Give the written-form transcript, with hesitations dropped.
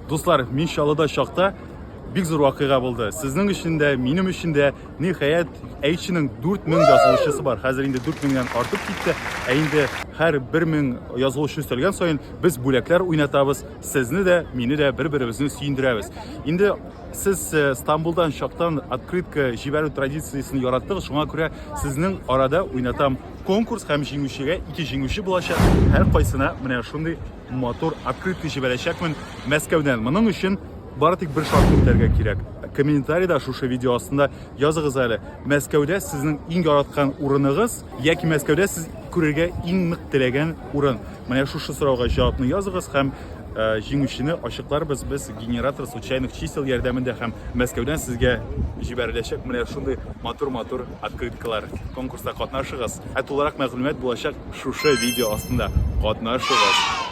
Дуслар, мин Чаллыда чакта бик зур вакыйга булды. Сезнең өчен дә, минем өчен дә, ниһаять, Әйченең 4000 язылучысы бар. Хәзер инде 4000-нән артып китте. Ә инде һәр 1000 язылучы өстәлгән саен без бүләкләр уйнатабыз. Сезне дә, мине дә бер-беребезне сөендерәбез. Инде сез э, Стамбулдан чактан открытка җибәрү традициясен яраттыгыз, шуңа күрә сезнең арада уйнатам конкурс һәм җиңүчегә ике җиңүче булачак. Һәркайсына менә шундый матур открытка җибәрәчәкмен Мәскәүдән. Моның өчен бары тик бер шартны үтәргә кирәк. Комментарида шушы видео астында языгыз әле. Мәскәүдә сезнең иң яраткан урыныгыз яки Мәскәүдә сез күрергә иң нык теләгән урын. Менә шушы сорауга җавапны языгыз һәм э, җиңүчене ачыкларбыз без генератор случайных чисел ярдәмендә һәм Мәскәүдән сезгә җибәреләчәк менә шундый матур-матур открыткалар. Конкурста катнашыгыз. Ә тулырак мәгълүмат булачак шушы видео астында. Катнашыгыз.